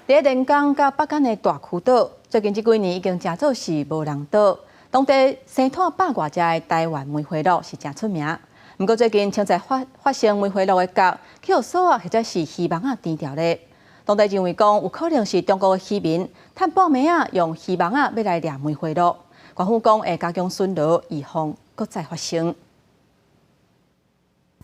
佇連江佮北竿的大坵島，最近這幾年已經成做是無人島。當地生湠百外隻的台灣梅花鹿是誠出名。毋過最近穿在發發生梅花鹿的角去予索仔或者是漁網仔纏著咧。當地認為講有可能是中國的漁民趁半暝仔用漁網仔欲來掠梅花鹿。縣府講會加強巡邏，預防閣再發生。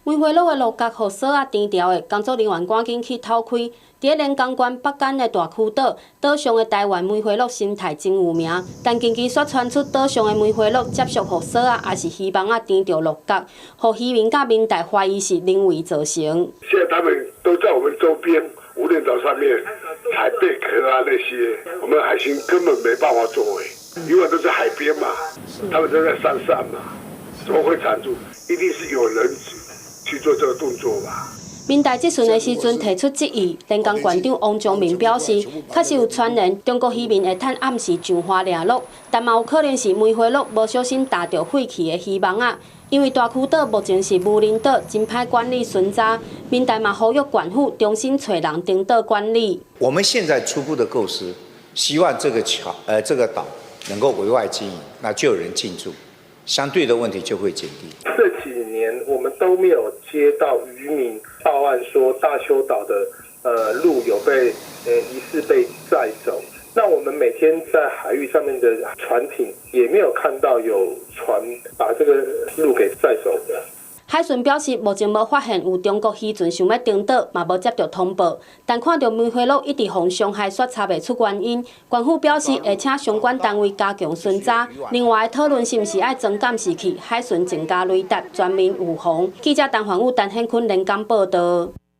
梅花鹿的鹿角予索仔纏著的，工作人員趕緊去透開。佇連江縣北竿的大坵島，島上的台灣梅花鹿生態真有名。但近期煞傳出島上的梅花鹿接續予索仔，抑是漁網仔纏著鹿角，予漁民佮民代懷疑是人為造成。現在他們都在我們周邊無人島上面採貝殼啊那些，我們海巡根本沒辦法作為，因為都在海邊嘛，他們都在山上嘛，怎麼會纏住？一定是有人去做這個動作吧。民代質詢的時陣提出質疑，連江縣長王忠民表示，確實有傳言中國漁民會趁暗時上岸掠鹿，但嘛有可能是梅花鹿無小心踏著廢棄的漁網仔。因為大坵島目前是無人島，真歹管理巡查。民代嘛呼籲縣府重新揣人登島管理。我們現在初步的構思，希望這個橋，這個島能夠委外經營，那就有人進駐，相對的問題就會減低。這幾年我們都沒有接到漁民報案說大坵島的鹿有被疑似被載走。那我們每天在海域上面的船艇也沒有看到有船把這個鹿給載走的。海巡表示，目前無發現有中國漁船想欲登島，嘛無接著通報。但看著梅花鹿一直予傷害，煞查袂出原因。縣府表示會請相關單位加強巡查。另外討論是毋是愛裝監視器，海巡增加雷達，全面預防。記者陳環武、陳顯坤連江報導。